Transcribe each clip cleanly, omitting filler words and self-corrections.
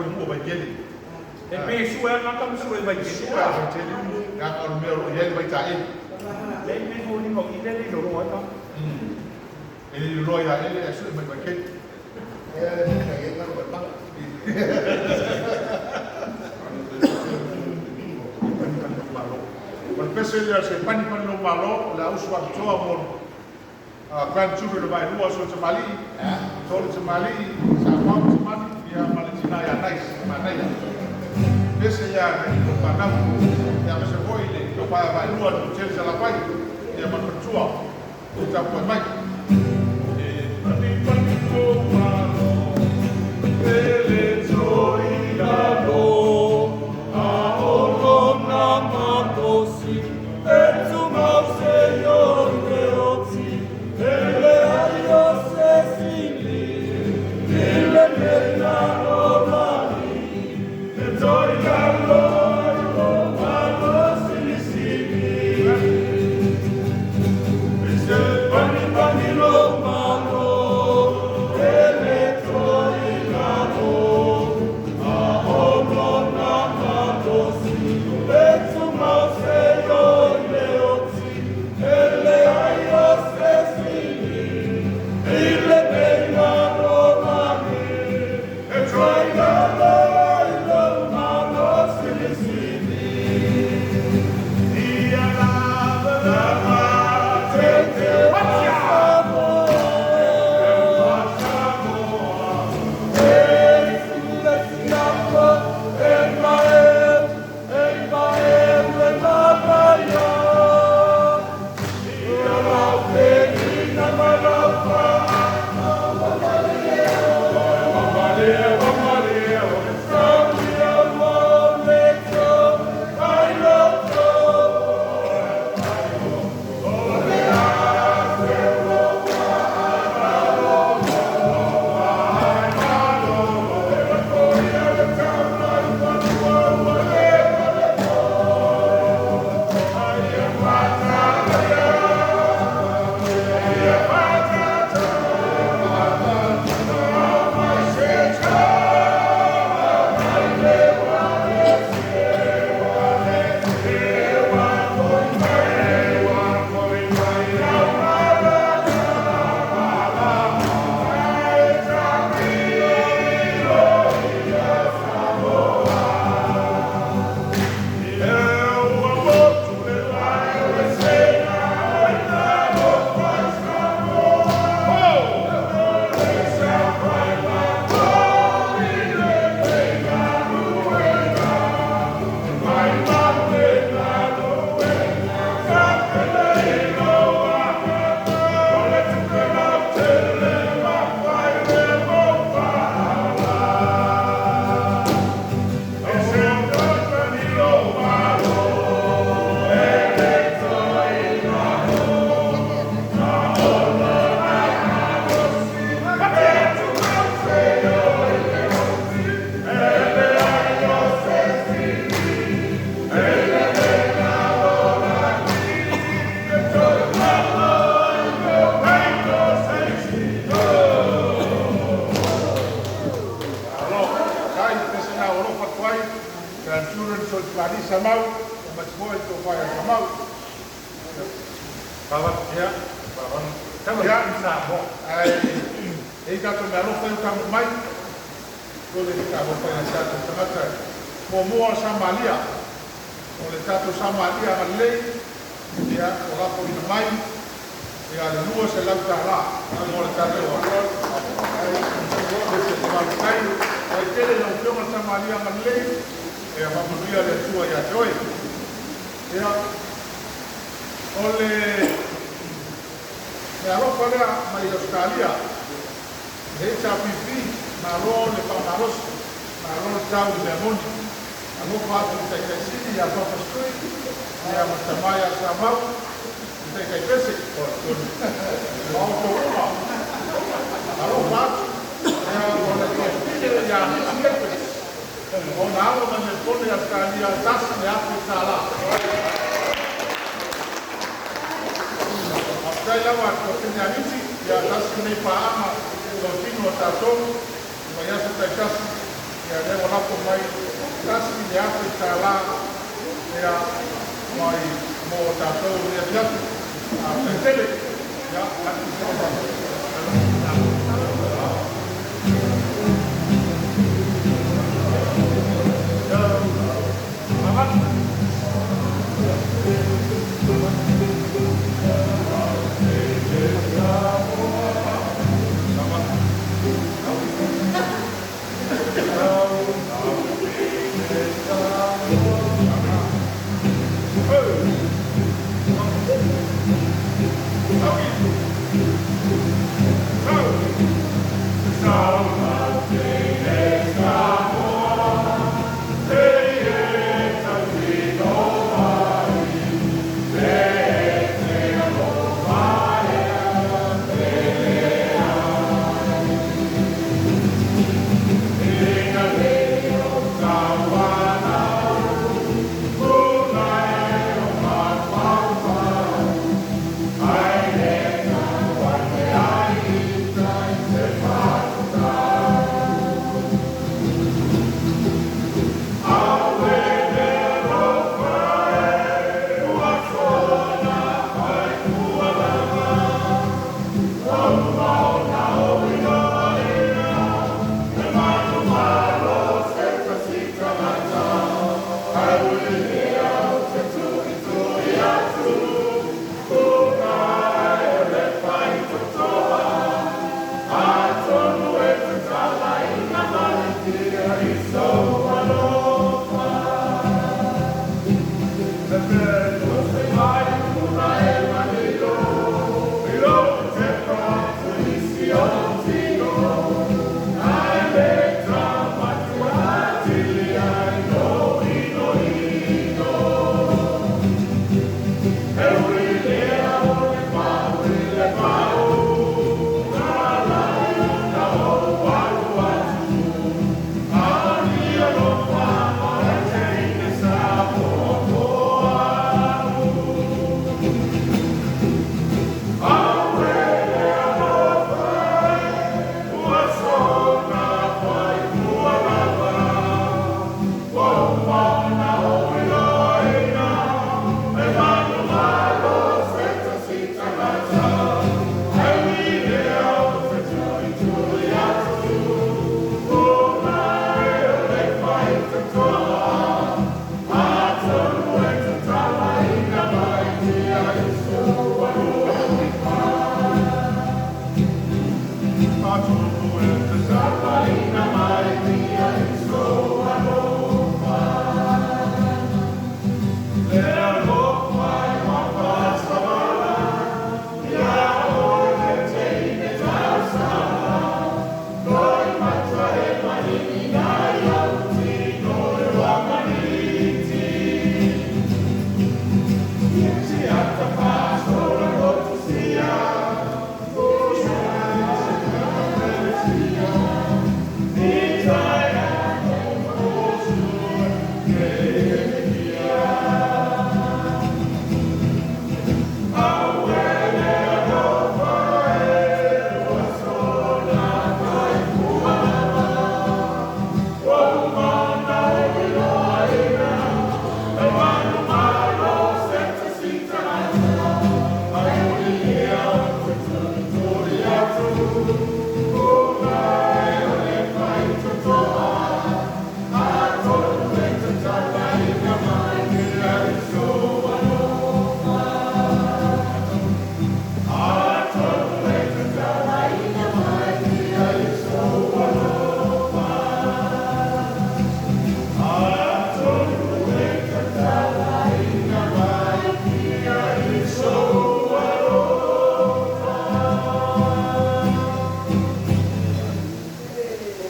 Vaitele. E pe sue a ngata ma sue Vaitele. Sue a Vaitele. Leaga o le mea o lo o i ai le vaitaele. Le me fo lima i le le lolo ai ta. E le loloa ia ele ae sue mai Vaitele. Panipani lou malo. O le pese lea o se panipani lou malo, o le a usu atoa mo grandchildren o Vaelua, so tamalii, tolu tamalii, Sa Mau Tamani, ia ma le tina ia Nice, manaia. Pese ia nai lo whanau. Ia ma se foi le lo whaia Vaelua no tele Salafai, ia ma matua, o tapuai mai. E panipani lou malo, ele toi lalo, a o lona malosi, e tumau seia i le oti, e leai o se sili, i lenei lalolagi, e toe i lalo i lou Malo Silisili. E panipani lou malo, e le toe i lalo, a o lona malosi, e tumau seia i le oti, e leai o se sili, i lenei lalolagi, e toe i lalo i lou Malo Silisili. Ia lava lava, te te Samoa, E siasiapo, e maeu, e maeu e mamaia. Ia lau penina ma lau Sauia mo le to, ai loto. Alo, kai pese na olo fatuai, grandchildren so plani samau, e matua i tō whaia samau. Baba, Ia, baba. Tama Samoa. Ai, e i tātou mea alofa i o tamu mai, o le ka alofa i a tātou tagata. Mo mua o Samalia, o le tātou Samalia galilei, ia, o lafo ina mai, ia le $200, mo le tātou ai, se te malu kai, o e tele lau fioga Samalia galilei, e whamanuia le Atua ia te oe. Ia, o le mea alofa lea mai Australia, le HRPP, malo le whaamalosi, malo le tau i mea moni. Alofa atu i taitaisili ia Papa Stui, ia matamai a Samau, i taitai pese, ma o tau uma. Alofa atu, ia o le tofine ia Mitch Edwards, o na alo mai Melbourne Australia, $1,000. Faafetai lava tofine a Mitch, ia tasi nei paaga totino o tatou, i vaiaso taitasi, Ia lea ua lafo mai $1,000 ia mai mo tatou i lenei afiafi. Faafetai tele. Ia,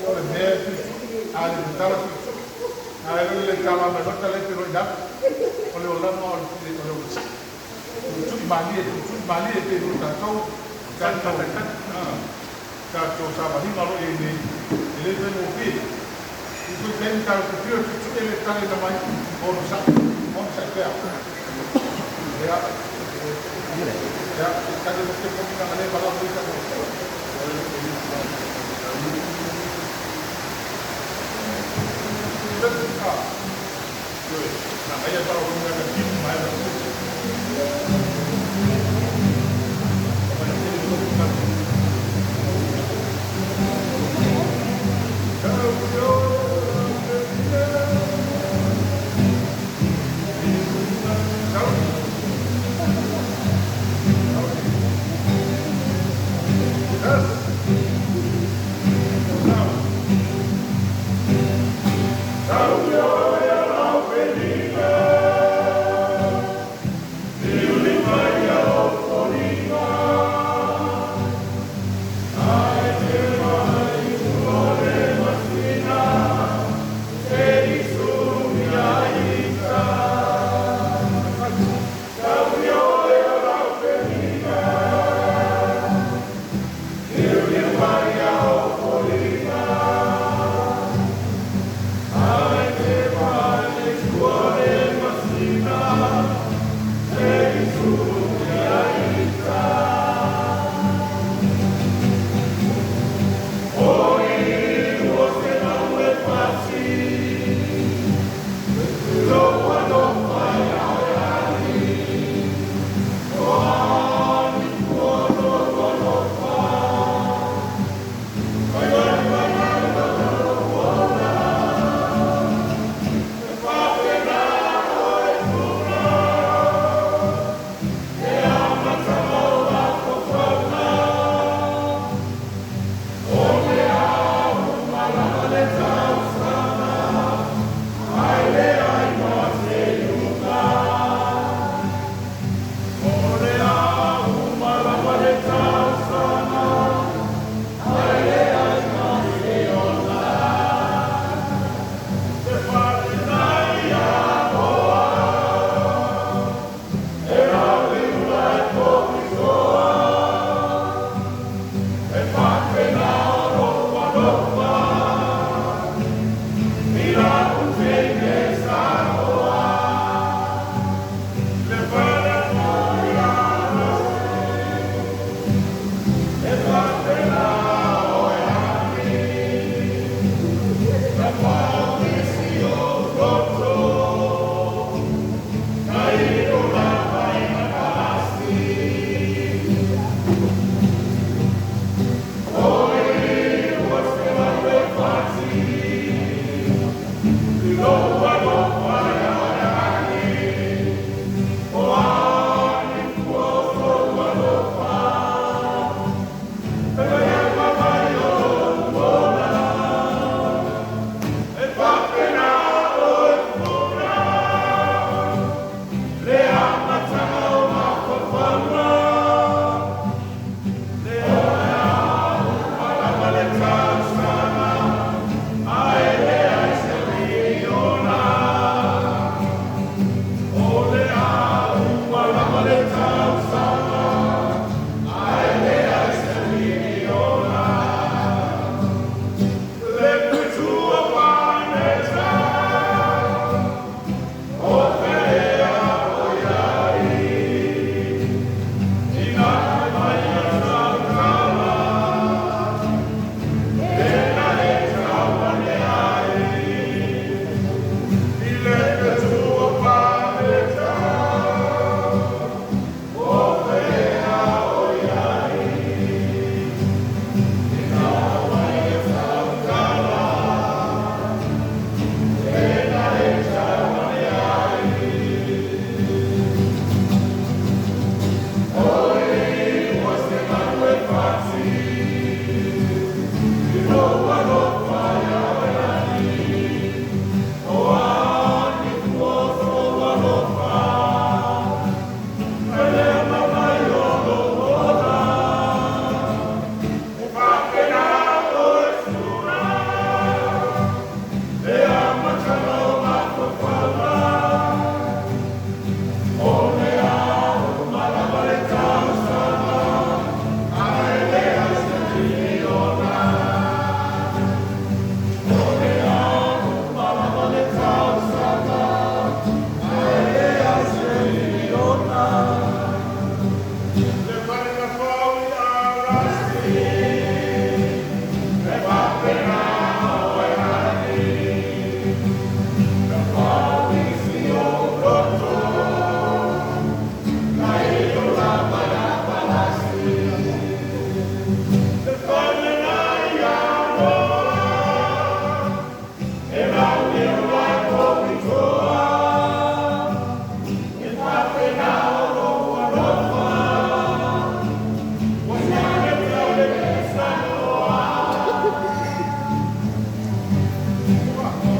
O le mea e tuitui, a le tatala tuitui. A e le tala mai loa tala e pelo i lalo. O le olaga o le ogasai. Tuitui malie, tuitui malie pe lo tatou. Tatou, tatou savaliga o lo o i ai nei, e le faigofie. I foi taimi tatou te fia tuitui e le tala ina mai, onosai, onosai pea. Ia, ia, se tali mo te foki na le pala foi tatou. Ai e paro ko ka ki mai ba.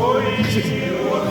Oi.